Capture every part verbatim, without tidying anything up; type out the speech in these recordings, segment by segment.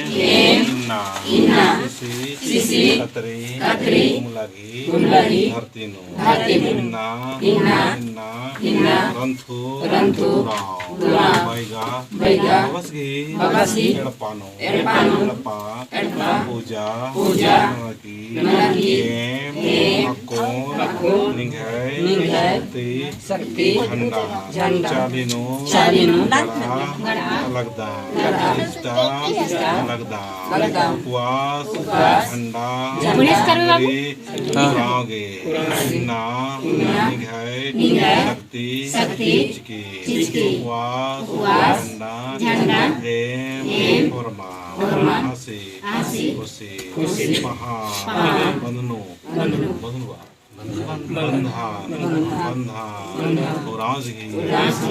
एम, इन्ना, इन्ना, सिसी, सिसी, कतरी, कतरी, गुमला गही, गुमला गही, धरती नू, धरती नू, इन्ना, इन्ना, इन्ना, इन्ना, रंथु, रंथु, उराँव, उराँव, बइगा, बइगा, बबस गही, बबस गही, एड़पा नू, एड़पा नू, एड़पा, एड़पा, पूजा, पूजा, ननर की, ननर की, एम, एम, अक्कुन, अक्कुन, निंग्है, निंग्है, शक्ति, शक्ति, झंडा, झंडा, चाली नू, चाली नू, गड़ा, गड़ा, लगदम, लगदम, इजता, इजता, लगदम, लगदम, उपवास, उपवास, झंडा, झंडा, उराँव गे, इन्ना, इन्ना, निंग्है, निंग्है, शक्ति, शक्ति, चिचकी, चिचकी, उपवास, उपवास, झंडा, झंडा, एम, एम, होरमा, होरमा, हँसी, हँसी, खुशी, खुशी, पहाँ, पहाँ, बंधनु, बंधनु, बंधनु, बंधन, बंधन, उराँव गही,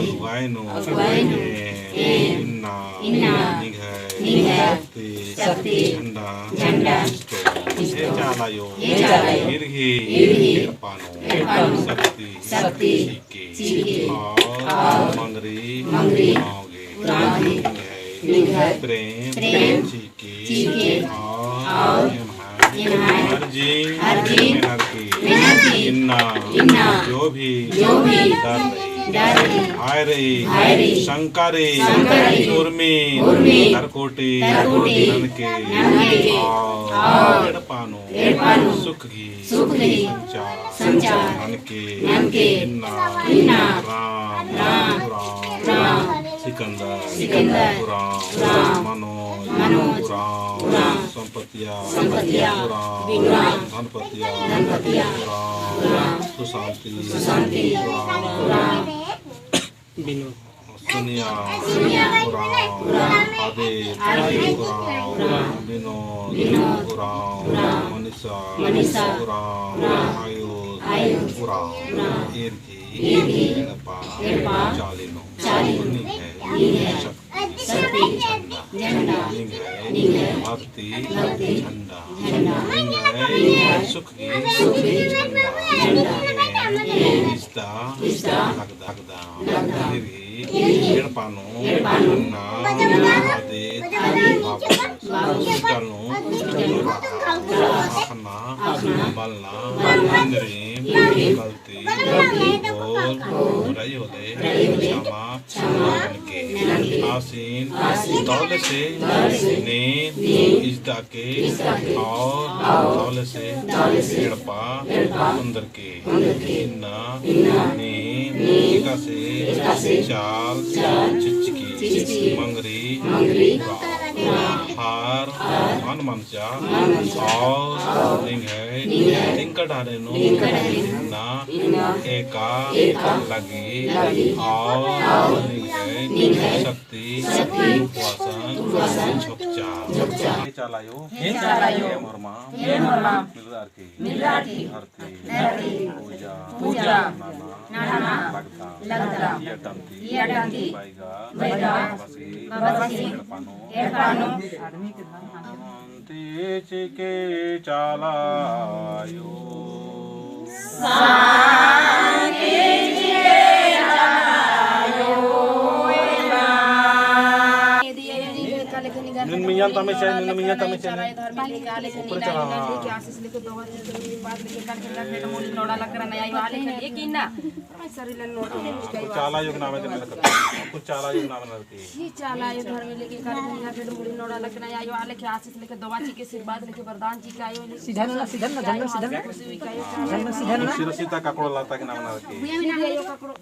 अगुवाई नू, अगुवाई नू, एम, इन्ना, इन्ना, निंग्है, निंग्है, शक्ति, शक्ति, झंडा, झंडा, इजतो, हे चाला आयो, हे चाला आयो, ईर गही, ईर गही, एड़पा नू, एड़पा नू, शक्ति, शक्ति, चिके, चिके, और, मंगरी, मंगरी, उराँव गे, उराँव गे, निंग्है, निंग्है, प्रेम, प्रेम, चिके, चिके, और, और, एम्है, एम्है, अर्जी, अर्जी, मेनर की, मेनर की, इन्ना, इन्ना, जो भी, जो भी, डर रई, डर रई, भय रई, भय रई, शंका रई, शंका रई, उर्मी, उर्मी, धरकोटी, धरकोटी, ननके, ननके, और, और, एड़पा नू, एड़पा नू, सुख गही, सुख गही, संचार, संचार, ननके, ननके, इन्ना, इन्ना, राम, राम, उराँव, राम, सिकंदर, सिकंदर, उराँव, उराँव, मनोज, मनोज, उराँव, उराँव, संपतिया, संपतिया, उराँव, उराँव, धनपतिया, धनपतिया, उराँव, उराँव, सुशांति, सुशांति, उराँव, उराँव, बिनु, सोनिया, सोनिया, उराँव, उराँव, आदित्य, आदित्य, उराँव, उराँव, विनोद, विनोद, उराँव, उराँव, मनीषा, मनीषा, उराँव, उराँव, आयुष, आयुष, उराँव, उराँव, ईर गही, ईर गही, एड़पा, एड़पा, चाली नू, चाली नू, निंग्है, निंग्है, शक्ति, शक्ति, झंडा, झंडा, निंग्है, निंग्है, भक्ति, भक्ति, झंडा, झंडा, निंग्है, निंग्है, सुख गही, सुख गही, झंडा, झंडा, निंग्है, इजता, इजता, लगदम, लगदम, ईर गही, एड़पा नू, एड़पा नू, इन्ना, आदित, आदित, वापस, वापस, हॉस्पिटल नू, अखना, अखना, बलना, बलना, इन्द्रिम, इन्द्रिम, गलती, गलती, भूल, भूल, रई होले, रई होले, क्षमा, क्षमा, ननके, ननके, आसिन, आसिन, दौले से, दौले से, नीन, नीन, इजता के, इजता के, और, और, दौले से, दौले से, एड़पा, एड़पा, अंदर के, इन्ना, इन्ना, नीन, नीन, एकासे, एकासे, चाल, चाल, चिचकी, चिचकी, मंगरी, मंगरी, हार, हार, मन मनचा, मन मनचा, और, और, निंग्है, निंग्है, तिंका ढारे नू, तिंका ढारे नू, इन्ना, इन्ना, एका, एका, लगी, लगी, और, और, निंग्है, निंग्है, शक्ति, शक्ति, उपवासन, उपवासन, झोकचा, झोकचा। हे चाला आयो, हे चाला आयो, एम होरमा, एम होरमा, मिलरार की, मिलरार की, धरती, धरती, पूजा, पूजा, नना, नना, लगदम, लगदम, ई अड्डा ती, ई अड्डा ती, बइगा, बइगा, बबस गही, बबस गही, एड़पा नू, एड़पा नू, शांति चिके चाला आयो। शांति चिके चाला आयो। नीन मइय्याँ तमे चाहे, नीन मइय्याँ तमे चाहे। ऊपर चढ़ा। चाला आयो के नामे देना लगता। चाला आयो के नामे देना लगता। ई चाला आयो धर्मे लेके काली कन्या फेर मुड़ी नोड़ा लगना आयो, आले के आशीष लेके, दवा चिके, आशीर्वाद लेके, वरदान चिके आयो। सीधा ना, सीधा ना, झंडा सीधा ना। खुशी हुई का आयो। झंडा सीधा ना। सिरसिता ककड़ो लाता के नाम ना रखे। सिरसिता ककड़ो,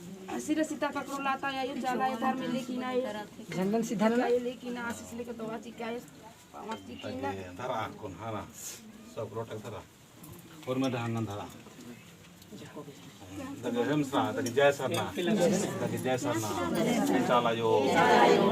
सिरसिता ककड़ो लाता आयो, चाला आयो धर्मे लेके ना आयो। झंडा सीधा ना। आयो लेके ना, आशीष लेके, दवा चिके आयो। पावर चिके ना। धरा कौन, हाँ ना। सब रोटक धरा। और मैं ढांगन धरा। तके एम सरा, तके जय सरना। तके जय सरना। ए चाला आयो।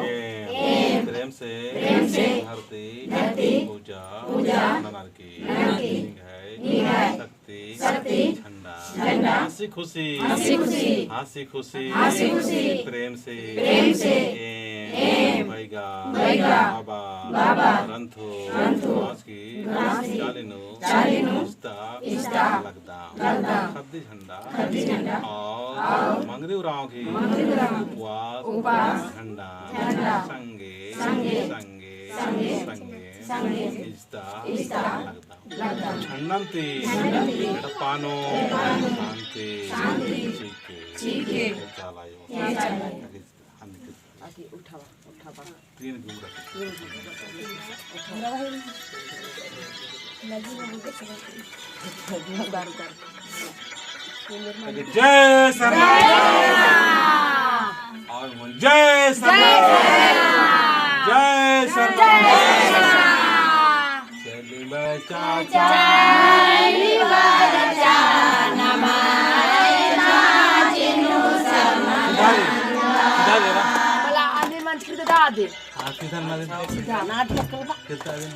ए प्रेम से। प्रेम से। धरती। धरती। पूजा। पूजा। ननर की। ननर की। निंग्है। निंग्है। शक्ति। शक्ति। झंडा। झंडा। हँसी खुशी। हँसी खुशी। हँसी खुशी। हँसी खुशी। प्रेम से। प्रेम से। एम। एम। बइगा। बइगा। बाबा। बाबा। रंथो। रंथो। घास की। घास की। चाली नू। चाली नू। इजता। इजता। लगदम। लगदम। खद्दी झंडा। खद्दी झंडा। और मंगरी उराँव की। मंगरी उराँव की। उपवास। उपवास। झंडा। झंडा। संगे। संगे। संगे। संगे। संगे। इजता लगदम। अन्नन ती एड़पा नू शांति चीके। चाला आयो। आगे उठावा, उठावा। तीन घूम रखे। जय सरना। और बोल, जय सरना। जय सरना। चली बचा, चली बचा, नमाय ना जिनु सरना। किधर है? किधर है ना? भला आने मन छिड़ के दा दे। हाँ, किधर ना दे? किधर ना दे? किधर दे?